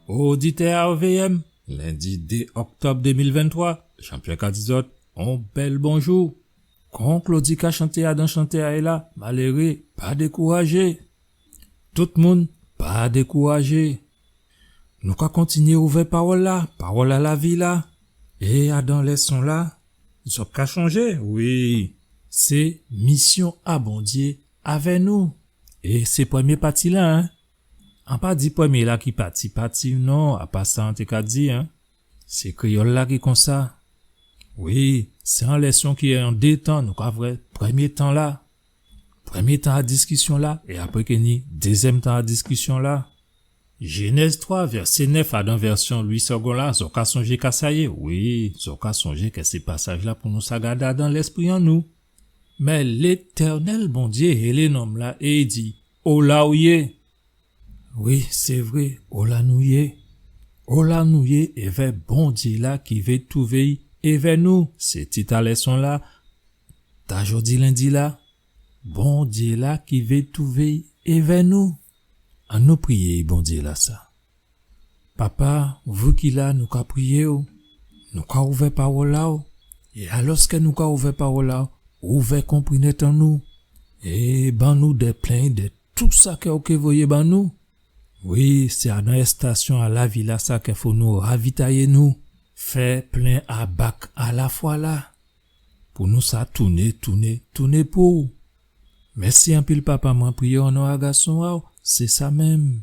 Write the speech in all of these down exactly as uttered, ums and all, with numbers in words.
Oditè A V M, lendi dé òktòb dé mil venntwa, Jean-Pierre ka di zòt on bèl bonjou. Kon Claudy ka chanté adan chanté a'y la, maléré, pa dékourajé. Tout moun, pa dékourajé. Nou ka kontinyé ouvè pawòl-la, pawòl a lavi-la. É adan lèson-la, zòt ka sonjé, wi, sé misyon a Bondyé avè nou. É sé prèmyé pati-la, en. An pa di prèmyé-la ki pati, pati, non, a pa sa an té ka di, en. Sé kréyòl-la ki konsa. Wi, sé on lèson ki an dé tan, nou ka vwè prèmyé tan-la. Prèmyé tan a diskisyon-la, é apré ké ni dézyèm tan a diskisyon-la. Jénèz twa, vèsé nèf, adan vèsyon Louis Segond la, zòt ka sonjé ka sa yé. Wi, zòt ka sonjé kè sé pasaj-la pou nou sa gadé adan lèspri an nou. Mé Létènèl Bondyé hélé nonm-la é i di, ola ou yé ? Wi, sé vré, ola nou yé ? Ola nou yé évè Bondyé-la ki vé touvé'y évè nou ? Sé tit a lèson-la, ta jòdi lendi-la. Bondyé-la ki vé touvé'y évè nou. Annou priyé Bondyé-lasa. Papa, vou ki la, nou ka priyé'w, nou ka ouvè pawòl a'w, é alòskè nou ka ouvè pawòl a'w, ouvè konprinèt an nou, é ban nou dè plen dè tou sa kè ou ké voyé ban nou. Wi, sé adan èstasyon a lavi-lasa kè fò nou ravitayé nou, fè plen a bak a lafwa-la, pou nou sa touné, touné, touné pou'w. Mèsi anpil, Papa, mwen priyé o non a Gason a'w, sé sa menm.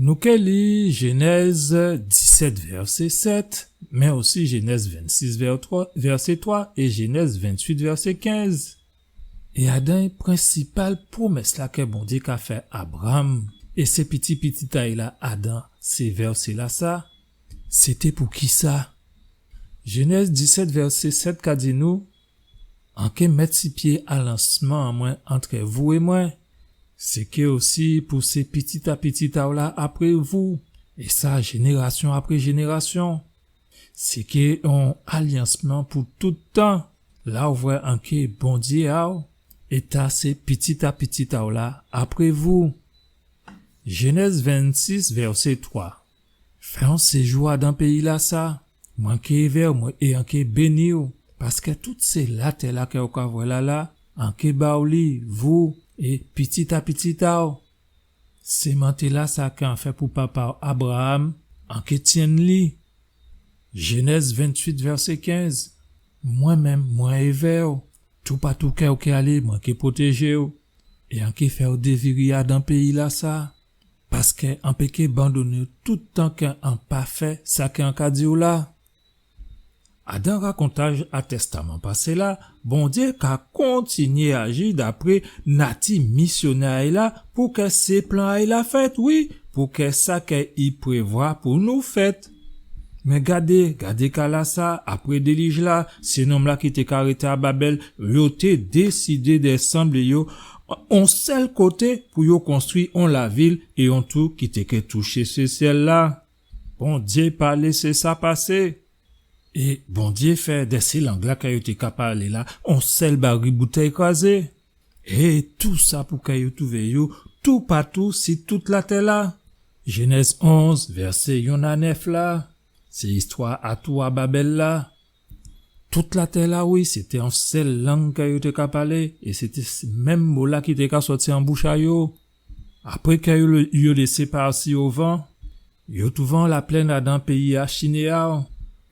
Nou ké li Jénèz disèt, vèsé sèt, mé osi Jénèz vennsis, vè twa, vèsé twa, é Jénèz venntuit, vèsé kenz. É adan prensipal pwomès-la kè Bondyé ka fè Abraram é sé piti pitit a'y la adan sé vèsé-lasa, sété pou kisa ? Jénèz disèt, vèsé sèt ka di nou, an ké mèt si pyé alyansman an mwen antrè vou é mwen, sé ké osi pou sé pitit a pitit a'w la apré vou, é sa jénérasyon apré jénérasyon. Sé ké on alyansman pou tout tan, la ou vwè an ké Bondyé a'w, é ta sé pitit a pitit a'w la apré vou. Jénèz vennsis, vèsé twa. Fè on séjou adan péyi-lasa, mwen ké évè'w, mwen, é an ké béni'w, paskè tout sé latè-la kè ou ka vwè la la, an ké ba'w li, vou, é pitit a pitit a'w. Sémanté-lasa kè an fè pou papa'w Abraram, an ké tyenn li. Jénèz venntuit, vèsé kenz. Mwen menm, mwen évè'w. Toupatou kè ou ké alé, mwen ké pwotéjé'w. É an ké fè'w déviré adan péyi-lasa. Paskè an pé ké bandonné'w tout tan kè an pa fè sa kè an ka di'w la. Adan rakontaj a Tèstaman Pasé la, Bondyé ka kontinyé aji dapré nati misyonè a'y la pou kè sé plan a'y la fèt, wi, pou kè sa kè i prévwa pou nou fèt. Mé gadé, gadé ka-lasa, apré délij-la, sé nonm-la ki té ka rété a Babèl, yo té désidé dè sanblé yo on sèl koté pou yo konstwi on lavil é on tou ki té ké touché sé syèl-la. Bondyé pa lésé sa pasé. É Bondyé fè dè sé lang-la kè yo té ka palé la, on sèl bari boutèy krazé. É tousa pou kè yo touvé yo toupatou si tout latè-la. Jénèz onz, vèsé yonn a nèf la, sé istwa a tou a Babèl la. Tout latè-la, wi, sété on sèl lang kè yo té ka palé, é sété s-, menm mo-la ki té ka sòti an bouch a yo. Apré kè yo, yo lésé pati o van, yo touvé on laplèn adan péyi a Chinéa,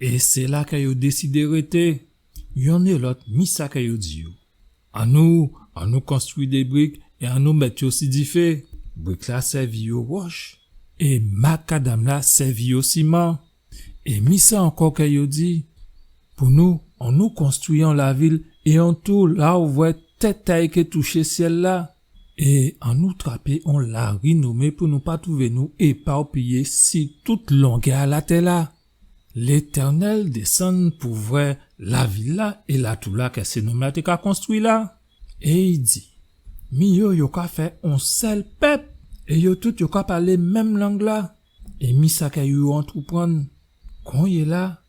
é sé la kè yo désidé rété. Yonn é lòt, mi sa kè yo di yo. Annou, annou konstwi dé brik é annou mèt yo si difé. Brik-la sèvi yo wòch, é makadam-la sèvi yo siman. É mi sa ankò kè yo di, pou nou, annou konstwi on lavil é on tou la ou vwè tèt a'y ké touché syèl-la. É annou trapé on larinomé pou nou pa touvé nou épapiyé si tout longè a latè-la. Létènèl désann pou vwè lavil-la é latou-la kè sé nonm-la té ka konstwi la. É i di, mi yo, yo ka fè on sèl pèp, é yo tout yo ka palé menm lang-la. É mi sa kè yo antrèprann. Konyéla,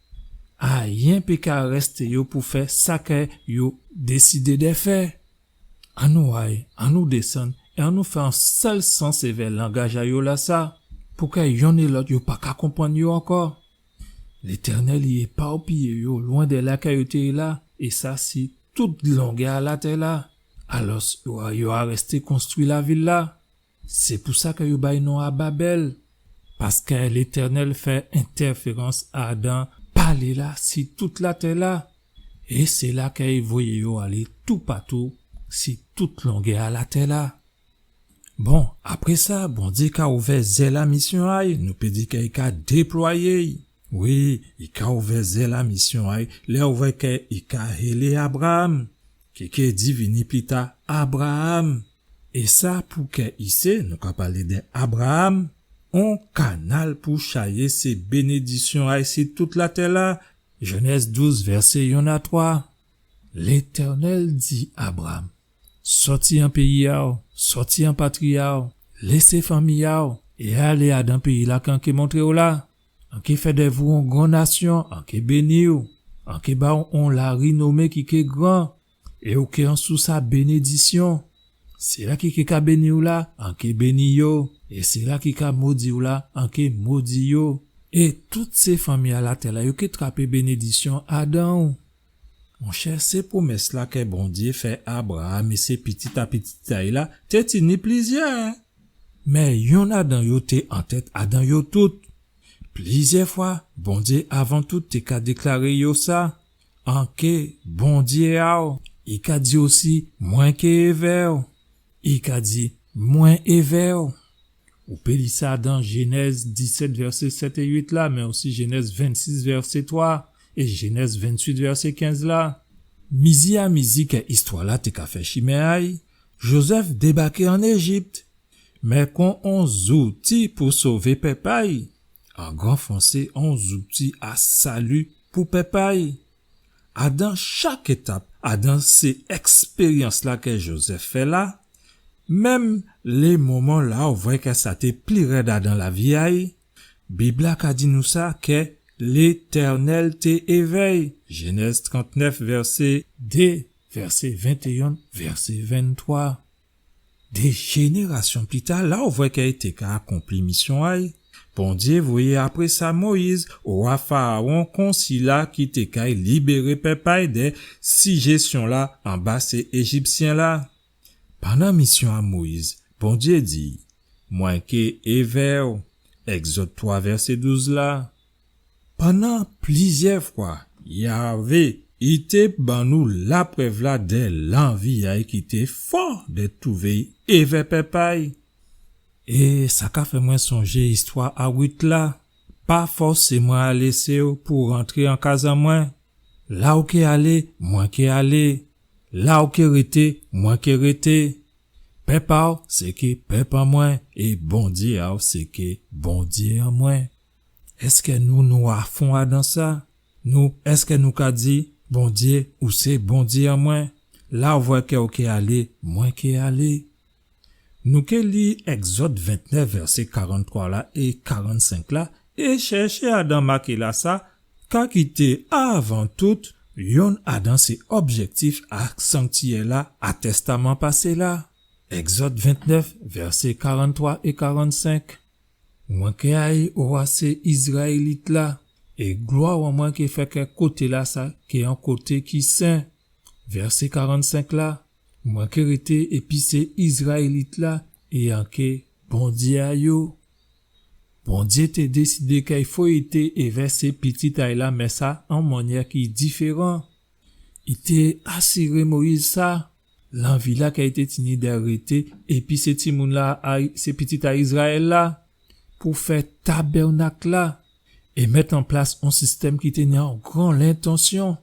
ayen pé ka arèsté yo pou fè sa kè yo désidé dè fè. Annou ay, annou désann, é annou fè on sèl sans évè langaj a yo lasa. pou kè yonn é lòt yo pa ka konprann yo ankò. Létènèl i éparpiyé yo lwen dè la kè yo té yé la, é sa si tout longè a latè la. Alòs, yo, yo arèsté konstwi lavil la. Sé pou sa kè yo bay non a Babèl, paskè Létènèl fè entèférans adan palé la si tout latè la. É sé la kè i voyé yo alé toupatou si tout longè a latè la. Bon, apré sa, Bondyé ka ouvè zèl a misyon a'y, nou pé di kè i ka déplwayé'y. Wi, i ka ouvè zèl a misyon a'y, lè ou vwè kè i ka hélé Abraam, ki ké divini pli ta Abraam. É sa pou kè i sé, nou ka palé dè Abraam, on kanal pou chayé sé bénédisyon a'y si tout latè la. Jénèz douz, vèsé yonn a twa. Létènèl di Abraam, sòti an péyi a'w, sòti an patri a'w, lésé fanmi a'w, é alé adan péyi la k'an ké montré'w la. An ké fè dè vou on gran nasyon, an ké béni'w, an ké ba'w on larinomé ki ké gran, é ou ké on sous a bénédisyon. Sila ki, ki ka béni'w la, an ké béni yo, é sila ki ka modi'w la, an ké modi yo. É tout sé fanmi a latè la, yo ké trapé bénédisyon adan'w. Monchè, sé pwomès la kè Bondyé fè Abraam é sé pitit a pitit a'y la, té tini plizyè, en. Mé yonn adan yo té an tèt adan yo tout. Plizyè fwa, Bondyé avan tout té ka déklaré yo sa, an ké Bondyé a'w. I ka di osi, mwen ké évè'w. I ka di, mwen évè'w. Ou pé li sa dan Jénèz disèt, vèsé sèt é uit la, mé osi Jénèz vennsis, vèsé twa, é Jénèz venntuit, vèsé kenz la. Mizi a mizi kè istwa la té ka fè chimen a'y, Jozèf débaké an Éjip, mé kon on zouti pou sové pèp a'y, an gran fransé, on zouti a sali pou pèp a'y. Adan chak étap, adan sé èkspéryans la kè Jozèf fè la, menm lé moman la ou vwè kè sa té pli rèd adan lavi a'y, Bib la ka di nou sa kè Létènèl té évè'y. Jénèz trantnèf, vèsé dé, vèsé ventéyen, vèsé venntwa. Dé jénérasyon pli ta, la ou vwè kè i té ka akonpli misyon a'y, Bondyé voyé apré sa Moyiz, owa Farawon, kon sila ki té kay libéré pèp a'y dè sijésyon la anba sé Éjipsyen la. Pandan misyon a Moyiz, Bondyé di, mwen ké évè'w. Ègzòd twa, vèsé douz la. Pandan plizyè fwa, Yavé, i té ban nou laprèv la dè lanvi a'y ki té fò dè twouvé'y évè pèp a'y. É sa ka fè mwen sonjé istwa a Rit la. Pa fòsé mwen a lésé'w pou rantré an kaz an mwen. La ou ké alé, mwen ké alé. La ou ké rété, mwen ké rété. Pèp a'w sé ké pèp an mwen, é Bondyé a'w sé ké Bondyé an mwen. Èskè nou, nou afon adan sa? Nou, èskè nou ka di, Bondyé, ou sé Bondyé an mwen? La ou vwè kè ou ké alé, mwen ké alé. Nou ké li Ègzòd ventnèf, vèsé karanntwa la é karannsenk la, é chèché adan maké la sa, ka ki té avan tout, yonn adan sé objèktif a sanktiyè la a Tèstaman Pasé la. Ègzòd ventnèf, vèsé karanntwa é karannsenk. Mwen ké ay owa sé Izrayélit la, é glwa an mwen ké fè kè koté la sa ké on koté ki sen. Vèsé karannsenk la, mwen ké rété épi sé Izrayélit la, é an ké Bondyé a yo. Bondyé té désidé kè i fo i té évè sé pitit a'y la, mé sa an mannyè ki diféran. I té asiré Moyiz sa, lanvi la kè i té tini dè rété épi sé timoun la, a, sé pitit a Izrayèl la, pou fè tabèrnak la, é mèt an plas on sistèm ki té ni on gran lentansyon,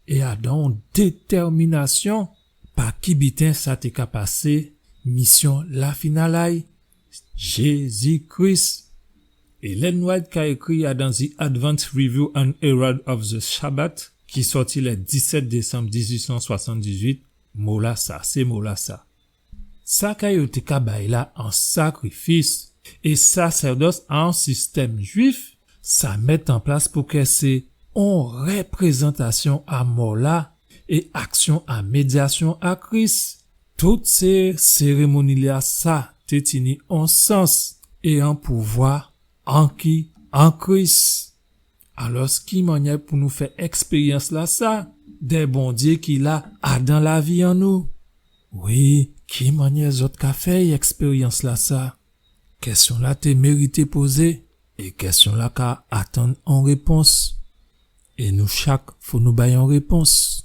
é adan on détèminasyon, pa ki biten sa té ka pasé, misyon la final a'y, Jézi Kris. Ellen White ka ékri adan The Advent Review and Herald of the Sabbath, ki sòti lè disèt désanm dizuit san swasanndizuit, mo la sa, sé mo la sa. Sa kè yo té ka bay la an sakrifis, é sasèdòs a on sistèm jwif, sa mèt an plas pou kè sé on réprézantasyon a mò la é aksyon a médyasyon a Kris. Tout sé sérémoni la sa té tini on sans é on pouvwa an ki? An Kris. Alòs, ki mannyè pou nou fè èkspéryans-lasa dè Bondyé ki la adan lavi an nou? Wi, ki mannyè zòt ka fè èkspéryans-lasa? Kèsyon-la té mérité pozé, é kèsyon-la ka atann on répons. É nou chak, fò nou bay on répons.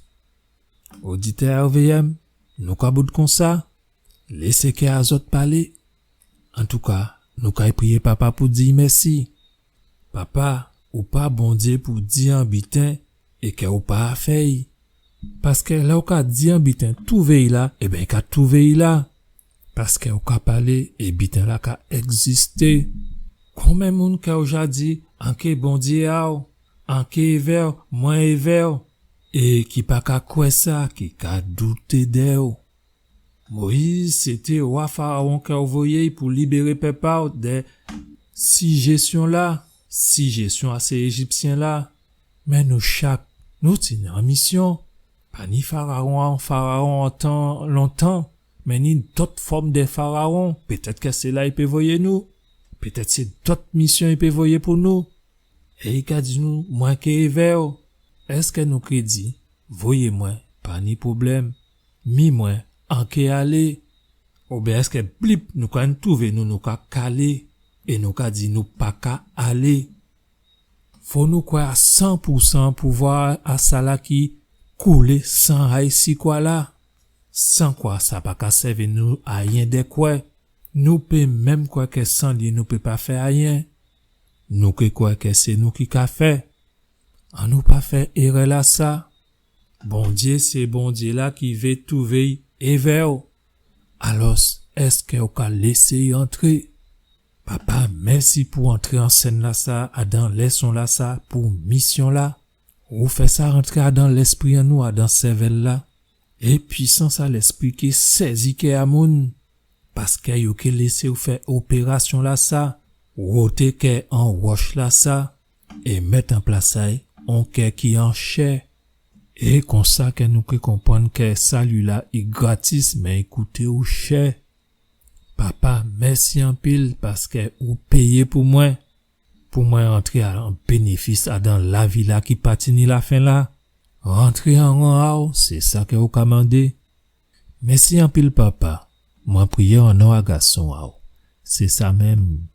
Oditè R V M, nou ka bout konsa, lésé kè a zòt palé. Antouka, nou kay priyé Papa pou di mèsi. Papa, ou pa Bondyé pou di on biten é kè ou pa fè'y. Paskè lè ou ka di on biten, touvé'y la, ében, i ka touvé'y la. Paskè ou ka palé, é biten-la ka ègzisté. Konbyen moun kè ou ja di, an ké Bondyé a'w, an ké évè'w, mwen évè'w, é ki pa ka kwè sa, ki ka douté dè'w? Moyiz, sé té owa Farawon kè ou voyé'y pou libéré pèp a'w dè sijésyon-la, sijésyon a sé Éjipsyen-la. Mé nou chak, nou tini on misyon. Pa ni Farawon, Farawon an tan lontan, mé ni dòt fòm dè Farawon. Pétèt kè sé la i pé voyé nou. Pétèt sé dòt misyon i pé voyé pou nou. É i ka di nou, mwen ké évè'w. Èskè nou ké di, voyé mwen, pa ni pwoblèm, mi mwen, an ké alé? Oubyen èskè blip, nou ka touvé nou, nou ka kalé, é nou ka di nou pa ka alé? Fò nou kwè a san pou san pouvwa a sala ki koulé san a'y si kwa-la. San kwa, sa pa ka sèvi nou ayen dè kwè. Nou pé menm kwè kè san li nou pé pa fè ayen. Nou ké kwè kè sé nou ki ka fè. Annou pa fè érè-lasa. Bondyé sé Bondyé-la ki vé touvé'y évè'w. Alòs, èskè ou ka lésé'y antré? Papa, mèsi pou antré an sèn-lasa, adan lèson-lasa, pou misyon-la. Ou fè sa rantré adan lèspri an nou, adan sèvèl-la. É pwisans a Lèspri ké sézi kè a moun. Paskè yo ké lésé'w fè opérasyon-lasa, woté kè an wòch-lasa, é mèt an plas a'y on kè ki an chè. É konsa kè nou ké konprann kè sali-la i gratis, mé i kouté'w chè. Papa, mèsi anpil paskè ou péyé pou mwen, pou mwen rantré an bénéfis adan lavi-la ki pa tini lafen la. Rantré an ran a'w, sé sa kè ou ka mandé. Mèsi anpil, Papa. Mwen priyé an non a Gason a'w. Sé sa menm.